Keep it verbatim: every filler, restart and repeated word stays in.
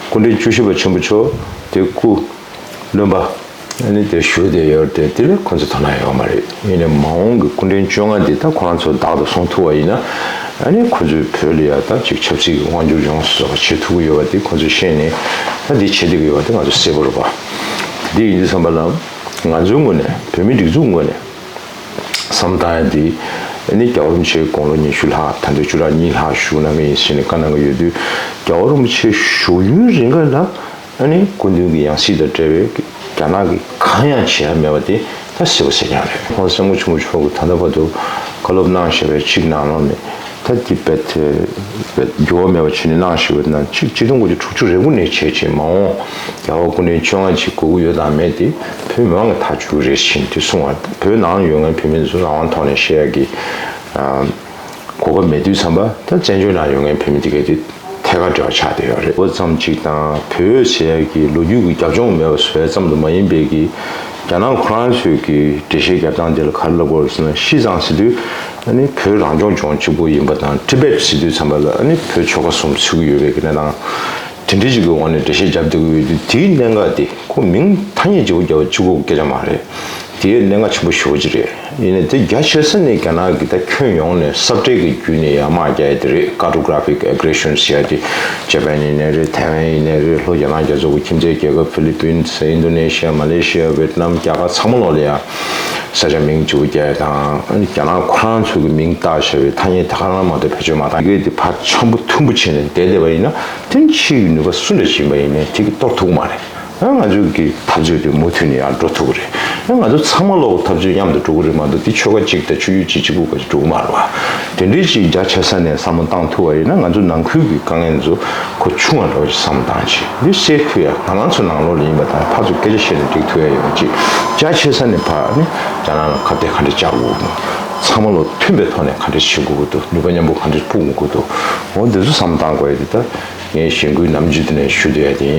སྐུ་ཕྲེང་བཅུ་བཞི་པ་ཆེན་པོ་མཆོག་དེ་སྐུ་བློན་པ་ཨ་ནི་དེ་བཞུགས་བསྡད་ཡོད་རེད་དེ། དེ་ལ་ཁོ་ཚོ་དོ་སྣང་ཡོད་མ་རེད། ཡིན་ནའི་མ་འོངས་ཀྱི་སྐུ་ཕྲེང་བཅོ་ལྔ་འདི་ད་ཁོ་རང་ཚོ་བདག་ཏུ་སོང་ཐུབ་པ་ཡིན་ན། ཨ་ནི་ཁོ་ཚོས་བོད་ལ་ཡ་ད་ཅིག་ཆབ་སྲིད་ཀྱི་དབང་སྒྱུར་ཡོངས་སུ་རྫོགས་པ་བྱེད་ཐུབ་ཀྱི་ཡོད་པ་དེ་ཁོ་ཚོས་ཤེས་ནས་ད་འདི་བྱེད་བསྡད་ཀྱི་ཡོད་པ་དེ་ང་ཚོ་གསལ་པོ་རེད་པ། འདི་ཡིན་དུས་ཙམ་པ་ལ་ང་ཚོའི་ངོས་ནས་བོད་མིའི་སྒྲིག་འཛུགས་ངོས་ནས་བསམ་བཏང་ཡ་འདི། ཨ་ནི་རྒྱལ་བ་རིན་པོ་ཆེ་དགུང་ལོ་ཉི་ཤུ་ལྷག་ད་ལྟ་བཅུ་ཕྲག་གཉིས་ལྷག་བཞུགས་གནང་གི་ཡིན་ཟེར་ནས་བཀའ་གནང་གི་ཡོད་དུས། རྒྱལ་བ་རིན་པོ་ཆེ་བཞུགས་ཡུན་རིང་ག་ལ་ཨ་ནི་སྐུ་མདུན་གྱི་ཡང་སྲིད་དང་འབྲེལ་བའི་རྒྱ་ནག་གིས་གང་ཡང་བྱེད་ཡ་མེད་པ་དེ་ད་གསལ་པོ་གསལ་རྐྱང་རེད། ཁོང་སྐྱབས་མགོན་ཆེན་པོ་མཆོག་གིས་ད་ལྟ་བར་དུ་བཀའ་སློབ་གནང་བཞིན་པའི་གཅིག་ནང་ལོགས་ནས། ད་འདི་རྦད་དེ་རྦད་འགྱུར་བ་མེད་པ་བྱས་ནས་གནང་བཞིན་པའི་ནང་གཅིག་ཆིག་སྟོང་དགུ་བརྒྱ་དྲུག་ཅུ་རེ་དགུ་ནས་བྱས་རྗེས་མ་འོངས་རྒྱལ་བ་སྐུ་ཕྲེང་བཅོ་ལྔ་ཅིག་དགོས་ཀྱི་ཡོད་དམ་མེད་དེ་བོད་མི་མང་གིས་ཐག་གཅོད་ཀྱི་རེད་ཟེར་དེ་གསུངས་པ། བོད་ནང་ཡོད་མཁན་བོད་མི་ཚོ་རང་དབང་ཐོག་ནས་བཤད་ཡ་གི་ཨ་གོ་སྐབས་མེད་དུས་ཙམ་པ། ད་བཙན་བྱོལ་ནང་ཡོད་མཁན་བོད་མི་དེ་གས་དེ་ཐད་ཀར་འབྲེལ་བ་ཆགས་བསྡད་ཡོད་རེད། འོ་ཙམ་ཅིག་དང་བོད་ཟེར་ཡ་གི་ལོ་རྒྱུས་ཀྱི་རྒྱབ་ལྗོངས་མེད་པ་བཟོ་ཡ་ཙམ་དུ་མ་ཡིན་པའི་གི་རྒྱ་ནག་ཁོ་རང་ཚོས་ཀྱི་འགྲེལ་བཤད་རྒྱབ་སྟངས་དེ་ལ་ག་རེ་ལབ་དགོས་རེད་ཟེར་ན། ཤི་ཙང་ཟེར་དུས་ཨ་ནི་བོད་རང་སྐྱོང་ལྗོངས་གཅིག་པུ་ཡིན་པ་དང་། ཊི་བེཊ་ཟེར་དུས་ཙམ་པ་ལ་ཨ་ནི་བོད་ཆོལ་ཁ་གསུམ་ཚུད་ཀྱི་ཡོད་པའི་གི་གནས་སྟངས་དེ་འདྲའི་ཅིག་གི་འོག་ནས་འགྲེལ་བཤད་རྒྱབ་བསྡད་ཀྱི་ཡོད་དུས། དེའི་གནད་འགག་དེ་ཁོ་མིང་ཐ་སྙད་བརྗེ་པོ་རྒྱབ་པ་གཅིག་པོ་སྐད་ཆ་མ་རེད། དེའི་གནད་འགག་ཆེན་པོ་ཞེ་པོ་ཅིག་རེད། ཡིན་ནའི་དེ་རྒྱ་ཆེ་ས་ནས་རྒྱ་ནག་གིས་ད་ཁྱོན་ཡོངས་ནས་ས་བཀྲ་གི་བརྒྱུད་ནས་ཡར་དམག་རྒྱག་ཡ་དེ་རེད། ཀར་ཊོ་གྷ་ར་ཕིག་ཨེ་གྷི་རེ་ཤན་ཟེར་ཡ་དེ་ཇ་པན་ཡིན་ནའི་རེད། ཐའེ་ཝན་ཡིན་ནའི་རེད། ལྷོ་རྒྱ་ནག་རྒྱ་མཚོ་གི་ཁྱིམ་མཚེས་རྒྱལ་ཁབ་ཕི་ལི་པིན་སི། ཨིན་རྡོ་ནེ་ཤི་ཡ། མ་ལེ་ཤི་ཡ། ཝེ་ཏི་ནམ། རྒྱ་གར་ཚང་མ་ལོག་ལ་ཡ་ས་ཆ་མིང་གཅིག་པོ་རྒྱག་ཡ་དང་། རྒྱ་ནག་ཁོ་རང་ཚོ་གི་མིང་བཏགས་བཞག་པའི་ཐ་སྙད་དེ་ག་རང་མ་གཏོགས་བེད་སྤྱོད་མ་བཏང་། ཡི་གེ་དེ་ཕར་འཆམ་པོ་མཐུན་པོ་བྱས་ནས་བསྡད་བསྡད་པ་ཡིན་ན། དེ་ཕྱི་ཡི་ནུས་པ་སུ་འདྲ་ཞིག་ཡིན་པ་ཡིན་ནའི་དེ་གིས་གཏོར་ཐུབ་ཀྱི་མ་རེད། ཡང་ང་ཚོའི་གི་འཐབ་རྩོད་དེ་མུ་མཐུད་ནས་ཡང་འགྲོ་ཐུབ་ཀྱི་རེད། ཡང་ང་ཚོ་ཚང་མ་ལོག་འཐབ་རྩོད་མཉམ་དུ་འགྲོ་གི་རེད་མ་གཏོགས། དེ་ཆོལ་ཁ་གཅིག་དང་ཆོས་བརྒྱུད་གཅིག་གཅིག་པུ་ག་ཅིག་འགྲོ་གི་མ་རེད་བ། དེ་འདྲའི་ཅིག་རྒྱ་ཆེ་ས་ནས་བསམ་བློ་བཏང་ཐུབ་པ་ཡིན་ན། ང་ཚོ་ནང་ཁུལ་གྱི་དཀའ་ངལ་ཚོ་ཁོ་ཆུང་བ་འདྲ་བོ་ཞིག་བསམ་བཏང་བྱས། འདི་སེལ་ཐུབ་ཡ། ང་རང་ཚོ་ནང་ལོགས་ལ་ཡིན་པ་དང་། ཕར་ཚུར་སྐད་ཆ་བཤད་ནས་འགྲིག་ཐུབ་ཡ་ཡོད་པ་ཅིག་རྒྱ་ཆེ་ས་ནས་ཕར་ནི་རྒྱ་ནག་ལ་ཁ་གཏད་ག་འདྲ་བཅག་དགོས་འདུག་ཚང་མ་ལོག་མཐུན་པའི་ཐོག་ནས་ག་འདྲ་བྱེད་དགོས་འདུག་ནུས་པ་མཉམ་སྤུངས་ག་འདྲ་སྤུངས་དགོས་འདུག་འོ་འདི་ཚོ་བསམ་བཏང་དགོས་ཡ་དེ་ད་ངས་གཞེན་སྐུལ་ནམ་རྒྱུན་དུ་ནས་ཞུ་བསྡད་ཡ་དེ་ཡིན།